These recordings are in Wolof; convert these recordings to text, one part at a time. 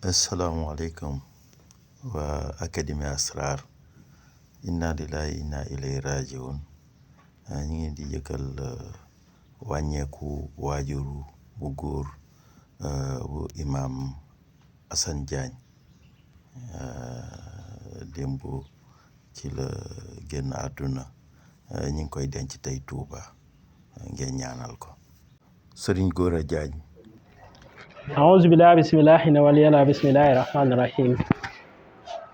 asalaamaaleykum waa Académie Asrar inna lillahi inna ilayhi rajiun ñu ngi di yëkkal wàññeeku waajuru bu góor bu imam Assane Diagne démb ci la génn àdduna ñu ngi koy denc tey Touba ngeen ñaanal ko Serigne Gora Diagne. أعوذ بالله بسم الله ولي الله بسم الله الرحمن الرحيم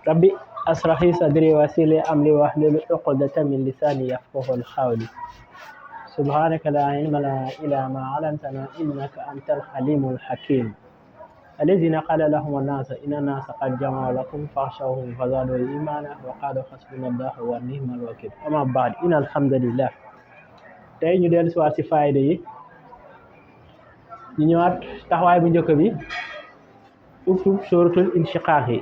ربي أشرح لي صدري ويسر لي أمري واحلل عقدة من لساني يفقهوا قولي سبحانك لا علم لنا إلا ما علمتنا إنك أنت الحليم الحكيم الذين قال لهم الناس إن الناس قد جمعوا لكم فاخشوهم فزادوا إيمانا وقالوا حسبنا الله ونعم الوكيل أما بعد إن الحمد لله tey ñu dellu si waat si fayda yi ñu ñëwaat taxawaay bu njëkk bi uktub suratul inshiqaaq yi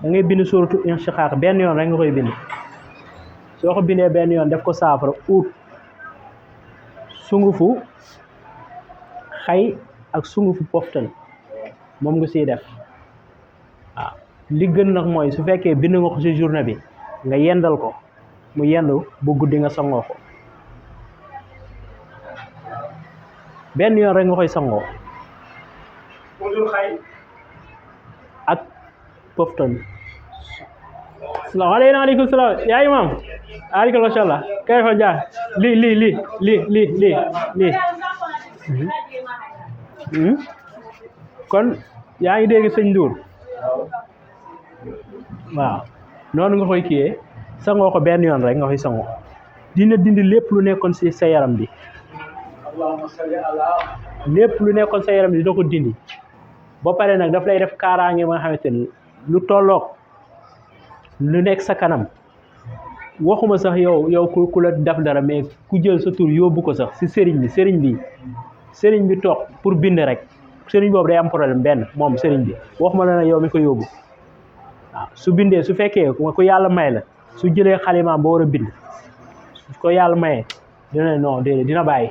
da ngay bind suratul inshiqaaq benn yoon rek nga koy bind soo ko bindee benn yoon def ko saafara ut sungufu xay ak sungufu poftan moom nga siy def waaw li gën nag mooy su fekkee bind nga ko si journée bi nga yendal ko mu yendu bu guddi nga sangoo ko benn yoon rek nga koy sangoo ak poftan salaamaaleykum salaam yaa imam aleykum mashallah kay fa jaar lii kon yaa ngi dégg sëñ Ndour waaw noonu nga koy kiyee sangoo ko benn yoon rek nga koy sangoo dina dindi lépp lu nekkoon ci sa yaram bi lépp lu nekkoon sa yaram bi dina ko dindi ba pare nag daf lay def kaaraange ba nga xamante ni lu tolloog lu nekk sa kanam waxuma sax yow ku la def dara mais ku jël sa tur yóbbu ko sax si sëriñ bi toog pour bind rek sëriñ boobu day am problème benn moom sëriñ bi waxuma la na yow mi ko yóbbu waaw su bindee su fekkee ku yàlla may la su jëlee xalimaam ba war a bind su ko yàlla mayee dina non déedéet dina bàyyi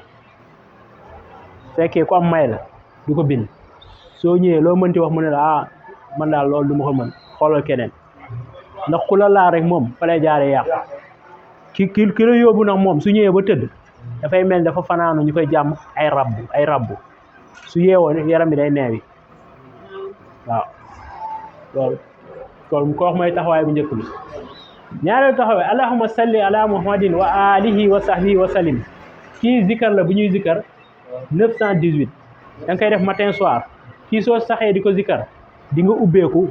fekkee ku am may la du ko bind soo ñëwee loo mënti wax mu ne la man daal loolu du ma ko mën xoolal keneen ndax ku la laa rek moom fa lay jaaree yàqu ki la yóbbu nag moom su ñëwee ba tëdd dafay mel dafa fanaanu ñu koy jàmm ay rabbu su yeewoo yaram bi day neewi waaw loolu kon ko wax mooy taxawaay bu njëkk bi ñaareelu taxawaay allahumma salli ala muhammadin wa alihi wa sahbihi wa sallim kii zikar la bu ñuy zikar 918 da nga koy def matin soir kii soo saxee di ko zikar di nga ubbeeku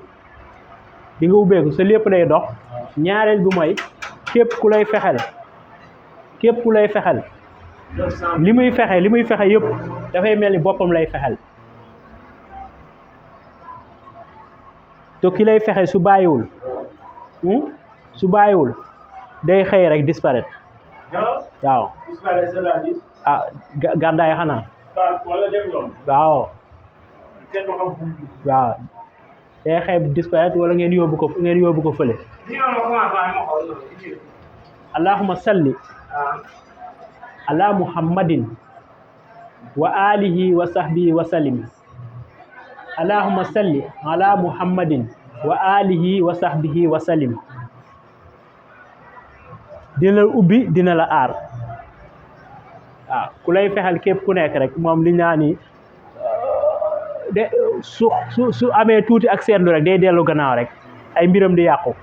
sa lépp lay dox ñaareel bi mooy képp ku lay fexel li muy fexe yëpp dafay mel ni boppam lay fexel te ki lay fexe su bàyyiwul day xëy rek disparaître waaw gàddaay xanaa waaw day xëy disparaître wala ngeen yóbbu ko fële allahumma salli ala muhammadin wa alihi wa sahbihi wa sallim allahumma salli ala muhammadin wa alihi wa sahbihi wa sallim dina la ubbi dina la aar waaw ku lay fexel képp ku nekk rek moom li naa ni de su amee tuuti ak seetlu rek day dellu gannaaw rek ay mbiram di yàqu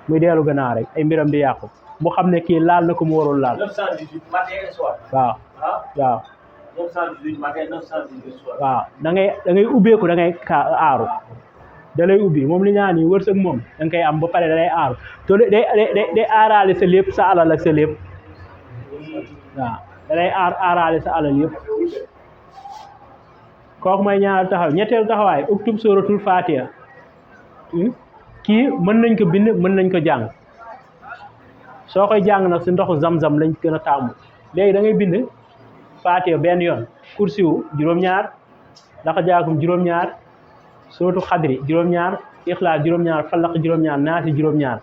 muy dellu gannaaw rek ay mbiram di yàqu mu xam ne kii laal na ko mu warul laal 918 matin et soir. waaw 918 matin 918 soir. waaw da ngay ubbeeku da ngay aaru da lay ubbi moom li ñaan yi wërsëg moom da nga koy am ba pare da lay aaru te day aaraale sa lépp sa alal ak sa lépp waaw da lay aaraale sa alal yëpp kooku mooy ñaar taxaw ñetteelu taxawaay uktub suratul fatiha kii mën nañ ko bind mën nañ ko jàng soo koy jàng nag si ndoxu zam-zam lañ gën a taamu léegi da ngay bind fatiha benn yoon kursiwu juróom-ñaar daxa jaakum juróom-ñaar suratu xadri juróom-ñaar ixlaas juróom-ñaar falaq juróom-ñaar naasi juróom-ñaar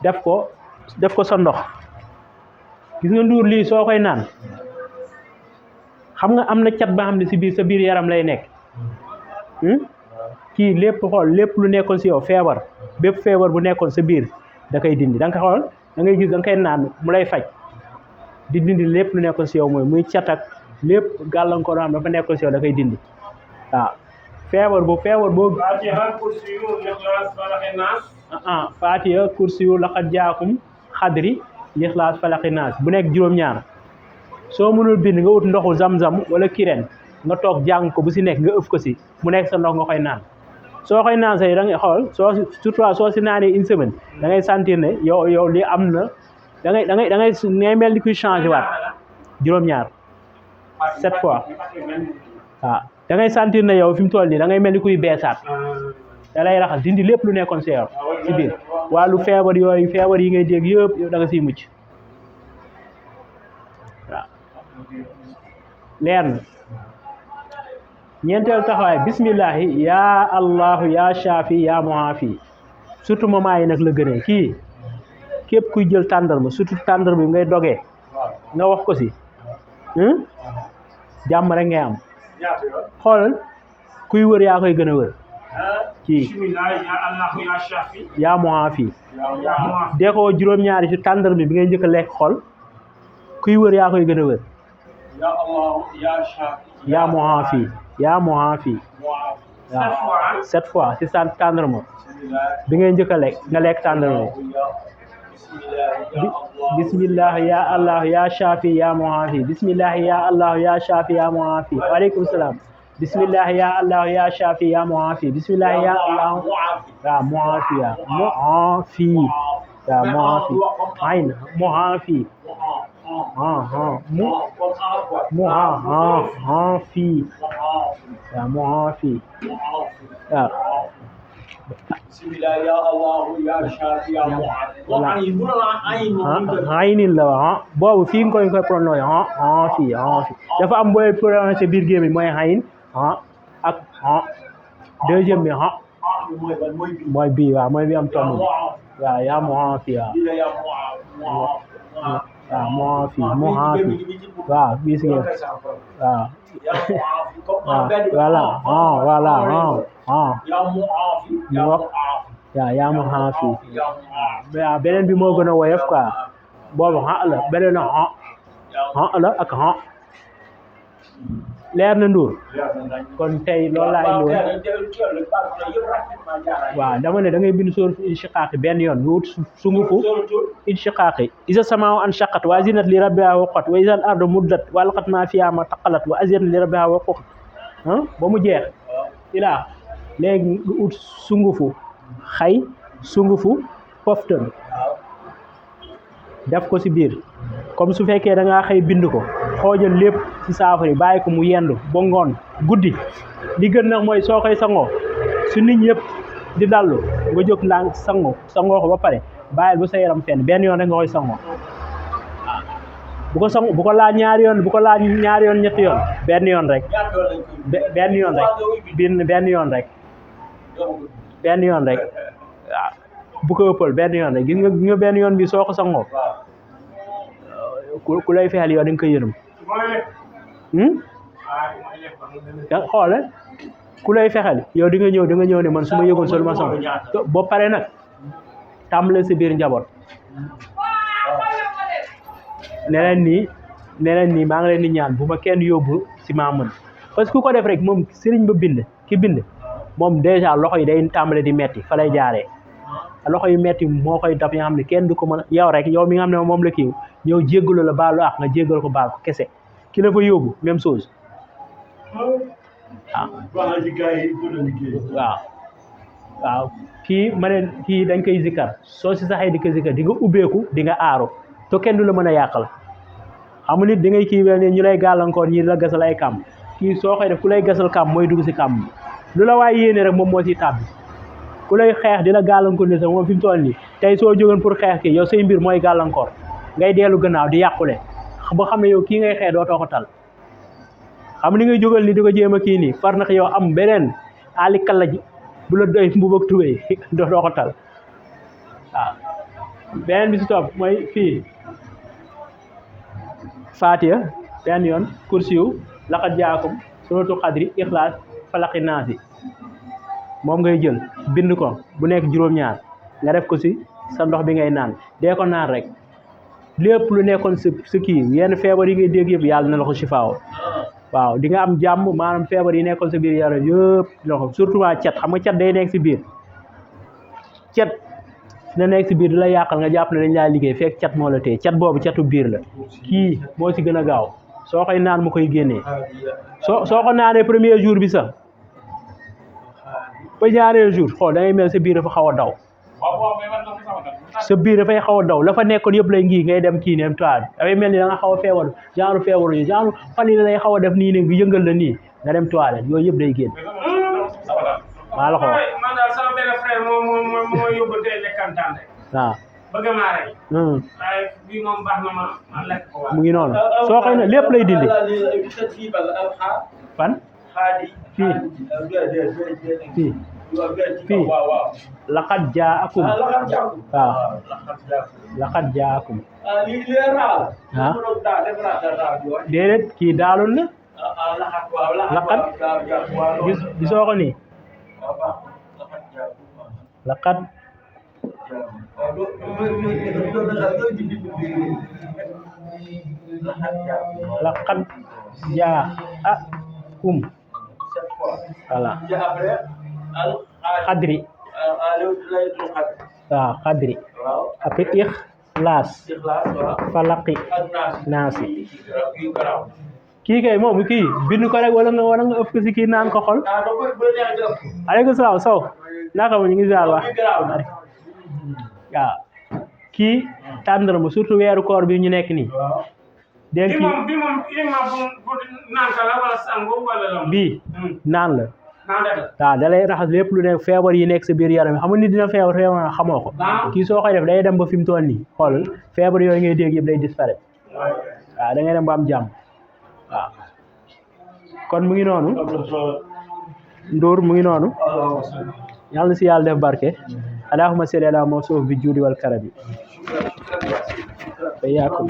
def ko sa ndox gis nga nduur lii soo koy naan xam nga am na cat ba xam ne si biir sa biir yaram lay nekk kii lépp xool lépp lu nekkoon si yow feebar bépp feebar bu nekkoon sa biir da koy dindi da nga koy xool da ngay gis da nga koy naan mu lay faj di dindi lépp lu nekkoon si yow mooy muy cat ak lépp gàllankoor xam dafa nekkoon si yow da koy dindi waaw feebar boobu Faatiha kursiyu laqad jaakum xadri lixlaas falaqi naas bu nekk juróom-ñaar soo mënul bind nga ut ndoxu zam-zam wala kireen nga toog jàng ko bu si nekk nga ëf ko si mu nekk sa ndox nga koy naan soo koy naan say da ngay xool surtout soo si naanee une semaine da ngay sentir ne yow li am na da ngay mel ni kuy changé waat juróom-ñaar 7 fois waaw da ngay sentir ne yow fi mu toll nii da ngay mel ni kuy beesaat da lay raxas dindi lépp lu nekkoon si yow si biir wàllu feebar yi ngay dégg yëpp yow da nga siy mucc waaw leer na ñeenteel taxawaay bismillahi yaa allahu yaa shafi yaa muafi surtout moment yi nag la gënee kii képp kuy jël tàndarma surtout tàndarma bi ngay dogee nga wax ko si jàmm rek ngay am xoolal kuy wër yaa koy gën a wër kii yaa muafi dee ko juróom-ñaari ci tàndarma bi ngay njëkk a lekk xool kuy wër yaa koy gën a wër yaa muafi yaa muafi waaw 7 fois ci sa tàndarma bi ngay njëkk a lekk nga lekk tàndarma bismillah ya allah ya shafi ya muafi bismillah ya allah ya shafi ya muafi waaleykum salaam bismillah ya allah ya shafi ya muafi bismillah ya allah ya muafi ya muafi ya muafi ayn muafi muafi ya muafi ya bismillah ya allah ya shafi ya muafi aynin la wax boobu fii nga koy prononcé fii dafa am booy prononcé biir gémmiñ mooy ayn ak deuxième bi mooy bii waaw mooy bi am tomb waaw yaa muafi waaw muafi waaw gis ngeen waaw voilà yaa muafi waaw beneen bi moo gën a woyof quoi boobu la beneen la ak leer na Ndour kon tey loolu laa indi woon waaw dama ne da ngay bind sóoratu inshiqaaq benn yoon nga wut sungufu inshiqaaq isa samaaw an shaqat wa azinat li rabbiha waqat wa izal ardu muddat wa alqat ma fiha ma taqalat wa azinat li rabbiha waqat ba mu jeex ilaa léegi nga ut sungufu xay sungufu poftan def ko si biir comme su fekkee da ngaa xëy bind ko xoojal lépp ci saafara bàyyi ko mu yendu ba ngoon guddi li gën nag mooy soo koy sangoo su nit ñëpp di dallu nga jóg ndànk sangoo ko ba pare bàyyil bu sa yaram fenn benn yoon rek nga koy sangoo waaw bu ko laaj ñaari yoon ñetti yoon benn yoon rek benn yoon rek benn yoon rek waaw bu ko ëppal benn yoon rek gis nga benn yoon bi soo ko sangoo ku lay fexeel yow da nga koy yërëm xoole ku lay fexeel yow di nga ñëw ne man su ma yëgoon sol ma sang ba pare nag tàmbale si biir njaboot ne leen nii maa ngi leen di ñaan bu ma kenn yóbbu si maa mën parce que ku ko def rek moom sëriñ ba bind moom dèjà loxo yi day tàmbale di metti fa lay jaaree loxo yu metti moo koy daf nga xam ne kenn du ko mën a yow rek yow mi nga xam ne moom la kii ñëw jéggalu la baalu ak nga jéggal ko baal ko kese ki la fa yóbbu même chose waaw kii ma ne kii dañ koy zikkar soo si saxee di ko zikkar di nga ubbeeku di nga aaru te kenn du la mën a yàqal xam nit di ngay kii wel ne ñu lay gàllankoor ñi la gasal ay kàmm kii soo koy def ku lay gasal kàmm mooy dugg si kàmm lu la waaye yéene rek moom moo siy tàbbi ku lay xeex di la gàllankoor ni sax moom fi mu toll nii tey soo jógoon pour xeex kii yow say mbir mooy gàllankoor ngay dellu gannaaw di yàqule ba xam ne yow kii ngay xeex dootoo ko tal xam ni ngay jógal ni di ko jéem a kii nii far nag yow am beneen aali kallaj bu la doy mbubb ak tubéy dootoo ko tal waaw beneen bi si topp mooy fii Fatiha benn yoon kursiyu laqad jaakum suratul xadri ixlaas falaqi naasi moom ngay jël bind ko bu nekk juróom-ñaar nga def ko si sa ndox bi ngay naan dee ko naan rek lépp lu nekkoon si kii yenn feebar yi ngay dégg yëpp yàlla na la ko sifaaw waaw di nga am jàmm maanaam feebar yi nekkoon si biir yaram yëpp dina ko surtout waa cat xam nga cat day nekk si biir cat dina nekk si biir di la yàqal nga jàpp ne dañ laa liggéey fekk cat moo la téye cat boobu catu biir la kii moo si gën a gaaw soo koy naan mu koy génnee soo ko naanee premier jour bi sax ba ñaareel jour xool da ngay mel sa biir dafa xaw a daw sa biir dafay xaw a daw la fa nekkoon yëpp lay ngi ngay dem kii neem toile dafay mel ni da nga xaw a feebar genre feebaru yi genre fan yi lay xaw a def nii ne yëngal la nii nga dem toile yooyu yëpp day génn maa la ko wax man daal sama benn frère moo yóbbu tey lekkantaan rek waaw bëgg maa rey waaye bii moom baax na ma lekk ko mu ngi noonu soo koy ne lépp lay dindi fan fii fii laqad jaakum waaw laqad jaakum ah déedéet kii daalul la laqad gisoo ko nii laqad laqad jaakum voilà xadri waaw xadri après ixlaas falaqi naasi kii kay moom kii bind ko rek wala nga ëpp ko si kii naan ko xol aleykum salaam Sow naka ñu ngi ziar wax waaw kii tàndarma surtout weeru koor bi ñu nekk nii dégg kii bi moom naan ka la wala sango wala la bii naan la naan rek la waaw da lay raxas lépp lu nekk feebar yi nekk sa biir yaram yi xam nga nit dina feebar xamoo ko kii soo koy def day dem ba fi mu toll nii xool feebar yooyu ngay dégg yëpp day disparaître waaw da ngay dem ba am jàmm waaw kon mu ngi noonu Ndour mu ngi noonu yàlla na si yàlla def barke allahumma salli ala mawsuuf bi juudi wal karami te yaakum